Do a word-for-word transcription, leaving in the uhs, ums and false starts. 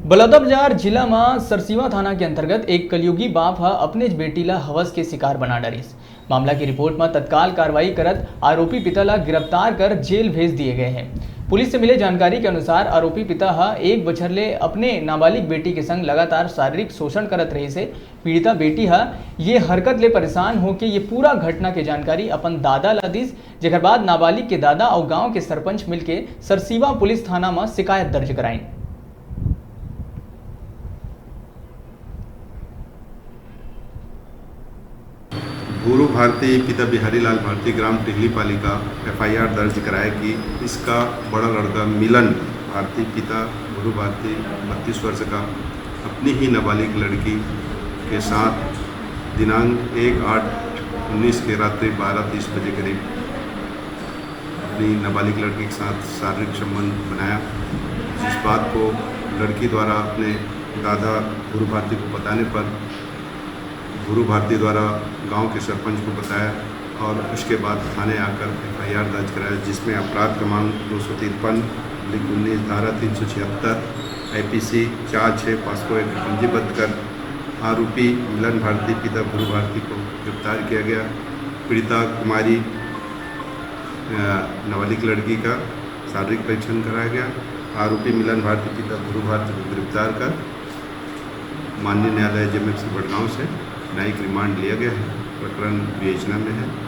बलौदाबाजार जिला म सरसीवा थाना के अंतर्गत एक कलयुगी बाप ह अपनेच बेटी ल हवस के शिकार बना डरिस। मामला की रिपोर्ट म तत्काल कार्रवाई करत आरोपी पिता ल गिरफ्तार कर जेल भेज दिए गए हैं। पुलिस से मिले जानकारी के अनुसार, आरोपी पिता ह एक बछर ले अपने नाबालिग बेटी के संग लगातार शारीरिक शोषण करत रहिस हे। पीड़िता बेटी ह ये हरकत ले परेशान होके ये पूरा घटना के जानकारी अपन दादा ला दिस, जेकर बाद नाबालिग के दादा अउ गांव के सरपंच मिलके सरसीवा पुलिस थाना म शिकायत दर्ज कराइन। गुरु भारती पिता बिहारी लाल भारती, ग्राम टिहली पालिका, एफआईआर दर्ज कराया कि इसका बड़ा लड़का मिलन भारती, पिता गुरु भारती, बत्तीस वर्ष का, अपनी ही नाबालिग लड़की के साथ दिनांक एक आठ उन्नीस के रात्रि बारह तीस बजे करीब अपनी नाबालिग लड़की के साथ शारीरिक संबंध बनाया, जिस बात को लड़की द्वारा अपने दादा गुरु भारती को बताने पर गुरु भारती द्वारा गांव के सरपंच को बताया और उसके बाद थाने आकर एफआईआर दर्ज कराया, जिसमें अपराध क्रमांक दो सौ तिरपन लिख उन्नीस, धारा तीन सौ छिहत्तर, आईपीसी चार छः पाँच को एक पंजीबद्ध कर आरोपी मिलन भारती पिता गुरु भारती को गिरफ्तार किया गया। पीड़िता कुमारी, अ, नाबालिग लड़की का शारीरिक परीक्षण कराया गया। आरोपी मिलन भारती पिता गुरु भारती को गिरफ्तार कर माननीय न्यायालय जेएमएफसी भटगांव से न्यायिक रिमांड लिया गया है। प्रकरण विवेचना में है।